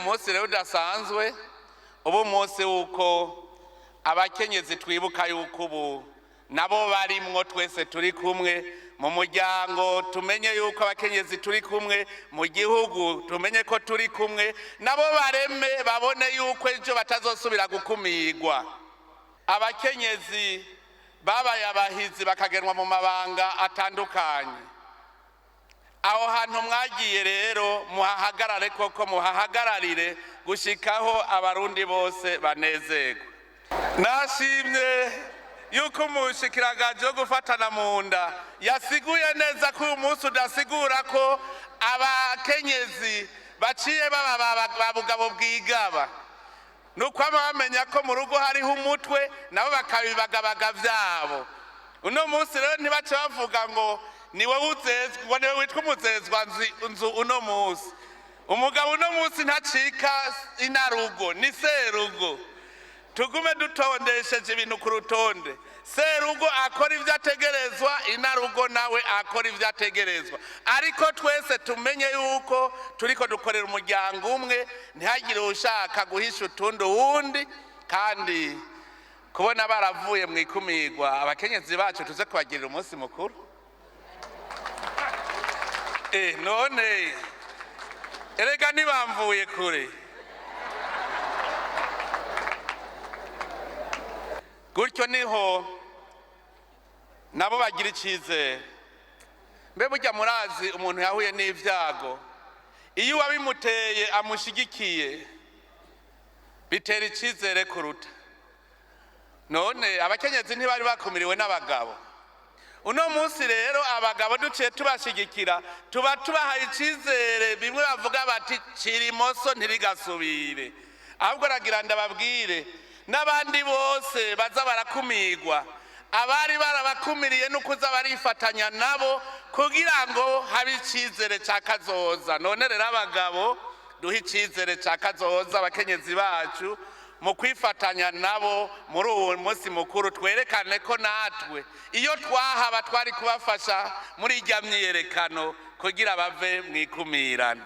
Uyu munsi rero udasanzwe, ubu umunsi w'uko abakenyezi twibuka yuko ubu nabo barimwo, twese turi kumwe mu muryango, tumenye yuko abakenyezi turi kumwe mu gihugu, tumenye ko turi kumwe nabo, bareme babone yuko ejo batazosubira gukumirwa. Abakenyezi babaye abahizi, bakagenwa mu mabanga atandukanye. Aho hantu mwagiye rero muhahagarare koko, muhahagararire gushikaho Abarundi bose banezerwe. Nashimye yuko umushikiranganji wo gufatana mu nda yasiguye neza ko uyu munsi udasigura ko abakenyezi baciye baba ba bugabo bwigaba, nuko bamenya ko mu rugo hariho umutwe, nabo bakabibagabaga vyabo. Uno munsi rero ntibace bavuga ngo ni wowe uzezwa, ngo niwe witwa umuzezwa nzu. Uno munsi umugabo, uno munsi ntacika inarugo, ni serugo. Tugume dutondesheje ibintu ku rutonde: serugo akora ibyo ategerezwa, inarugo nawe akora ibyo ategerezwa, ariko twese tumenye yuko turiko dukorera umuryango umwe, ntihagire ushaka guhisha utundi uwundi. Kandi kubona baravuye mu ikumirwa, abakenyezi bacu tuze kubagirira umunsi mukuru. None erega ntibamvuye kure gutyo, niho nabo bagira icyizere. Mbe burya murazi, umuntu yahuye n'ibyago, iyo uwabimuteye amushyigikiye, bitera icyizere kuruta. None abakenyezi ntibari bakumiriwe n'abagabo? Uno munsi rero abagabo duciye tubashyigikira, tuba tubahaye icyizere. Bimwe bavuga bati "Kirimoso ntirigasubire". Ahubwo ragira ndababwire n'abandi bose baza barakumirwa, abari barabakumiriye n'ukuza barifatanya nabo kugira ngo habe icyizere cya kazoza. None rero abagabo, duhe icyizere cya kazoza abakenyezi bacu mu kwifatanya nabo muri uwo munsi mukuru, twerekane ko natwe iyo twahaba twari kubafasha muri ijya myiyerekano kugira bave mu ikumirana.